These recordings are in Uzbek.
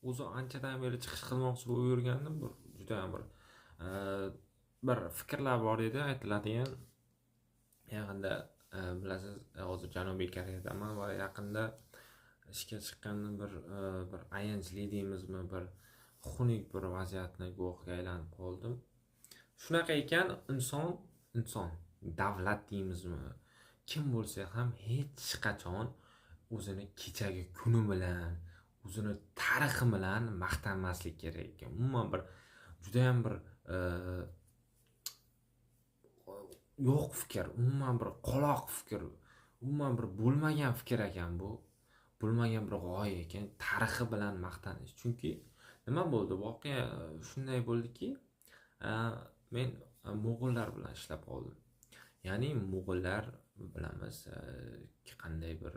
O'zi anchadan beri chiqish qilmoqchi bo'lib yurgandim. Bir judayam bir fikrlar bor edi aytiladigan. Yaqinda bilasiz, hozir Janubiy Koreyadaman va yaqinda ishga chiqqanda bir ayanchli deymizmi, bir xunuk bir vaziyatni guvohiga aylanib qoldim. Shunaqa ekan, inson davlat deymizmi, kim bo'lsa ham hech qachon o'zini kechagi kuni bilan, o'zini tarixi bilan maqtanmaslik kerak ekan. Umuman bir judayam bir yo'q fikr, umuman bir qoloq fikr, umuman bir bo'lmagan fikr ekan bu. Bo'lmagan bir g'oya ekan tarixi bilan maqtanish. Chunki nima bo'ldi? Voqea shunday bo'ldiki, men mo'g'ullar bilan ishlab qoldim. Ya'ni mo'g'ullar bilamiz, qanday bir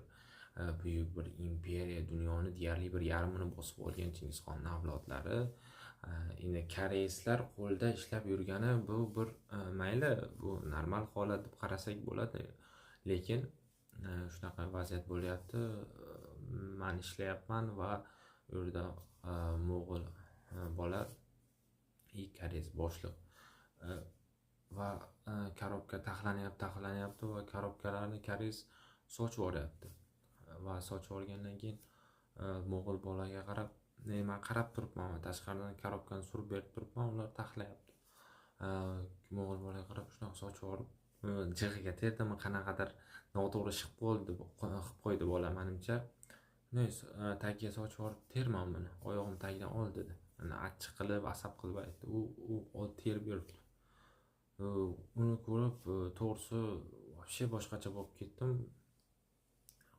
buyuk bir imperiya, dunyoni deyarli bir yarmini bosib olgan Chingizxonning avlodlari. Endi koreyslar qo'lda ishlab yurgani bu bir mayli, bu normal holat deb qarasak bo'ladi. Lekin shunaqa vaziyat bo'lyapti. Man ishlayapman va u yerda mo'g'ul bola и koreys boshliq va korobka taxlanyapti va korobkalarni koreys sochib yuboryapti. Va sochib yuborgandan keyin mo'g'ul bolaga qarab, man qarab turibman, tashqaridan korobkani surib berib turibman, ular taxlayapti. Mo'g'ul bolaga qarab shunaqa sochib yuborib, jig'iga terdimi, qanaqadir noto'g'ri ish qilib qo'ydi bola manimcha. Tagiga sochib yuborib, terma buni, oyog'im tagidan ol dedi. Achchiq qilib, asab qilib aytdi. U terib yuribdi. Uni ko'rib, to'g'risi, вообще boshqacha bo'lib ketdim.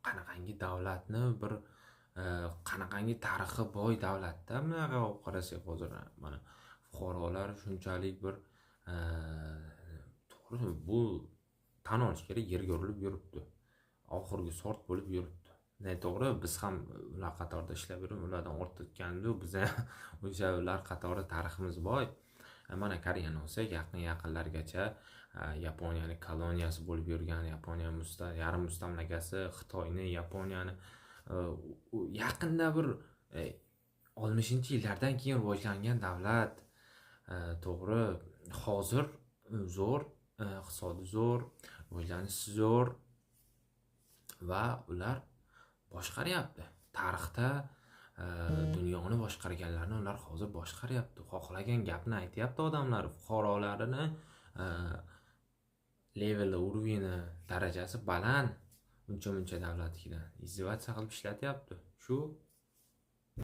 Qanaqangi davlatni bir qanaqangi tarixi boy davlatda bunaqa olib qarasak hozir mana fuqarolar shunchalik bir to'g'ri, bu tan olish kerak, yerga urilib yuribdi. Oxirgi sort bo'lib yuribdi. Ne to'g'ri, biz ham ular qatorida ishlab yurib, ulardan ortib biz ham o'sha ular qatori tariximiz boy. Mana Koreyani olsak, yaqin yaqinlargacha Yaponiyani koloniyasi bo'lib yurgan, Yaponiya yarim mustamlakasi, Xitoyni, Yaponiyani yaqinda bir 60-yillardan keyin rivojlangan davlat. To'g'ri, hozir zo'r, iqtisodi zo'r, rivojlanishi zo'r va ular boshqaryapti. Tarixda dunyoni boshqarganlarni ular hozir boshqaryapti. Xohlagan gapni aytyapti odamlar, fuqarolarini leveli, уровень, darajasi baland uncha muncha davlatnikidan. Издеваться qilib ishlatyapti. Shu